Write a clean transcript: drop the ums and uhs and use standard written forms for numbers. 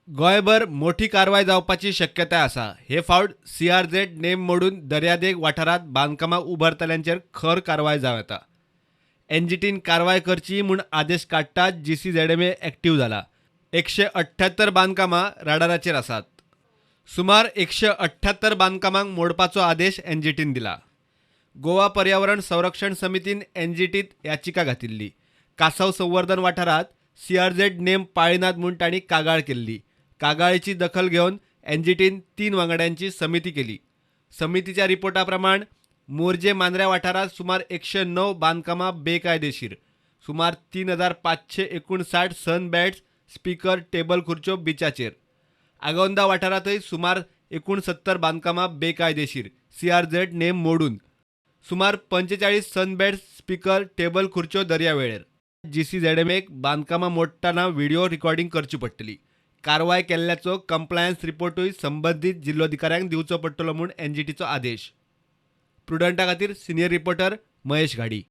गोंयभर मोठी कारवाय जावपाची शक्यताय आसा. हे फावट सीआरझेड नेम मोडून दर्यादेग वाठारांत बांदकामां उबारतल्यांचेर खर कारवाय जावं येता. एनजीटीन कारवाय करची म्हूण आदेश काडटात जीसीझेडएमए एक्टीव जाला. 178 बांदकामां राडाराचेर आसात. सुमार 178 बांदकामांक मोडपाचो आदेश एनजीटीन दिला. गोवा पर्यावरण संरक्षण समितीन एनजीटीत याचिका घातिल्ली. कासव संवर्धन वाठारांत सीआरझेड नेम पाळिनात म्हूण तांणी कागाळ केल्ली. कागाळीची दखल घेवन एनजीटीन 3 वांगड्यांची समिती केली. समितीच्या रिपोर्टा प्रमाण मोरजे मांद्र्या वाठारांत सुमार 109 बांदकामां बेकायदेशीर, सुमार 3559 सन बेड्स, स्पीकर, टेबल खुर्च्यो बिचाचेर. आगोंदा वाठारांतय सुमार 69 बांदकामां बेकायदेशीर, सीआरझेड नेम मोडून सुमार 45 सनबेड्स, स्पीकर, टेबल खुर्च्यो दर्यावेळेर. जीसीझेडएमएक बांदकामां मोडटना व्हिडिओ रिकॉर्डिंग करची पडटली. कारवाय केल्ल्याचो कंप्लायन्स रिपोर्टूय संबंदीत जिल्लोधिकाऱ्यांक दिवचो पडटलो म्हूण एनजीटीचो आदेश. प्रुडंटा खातीर सिनियर रिपोर्टर महेश घाडी.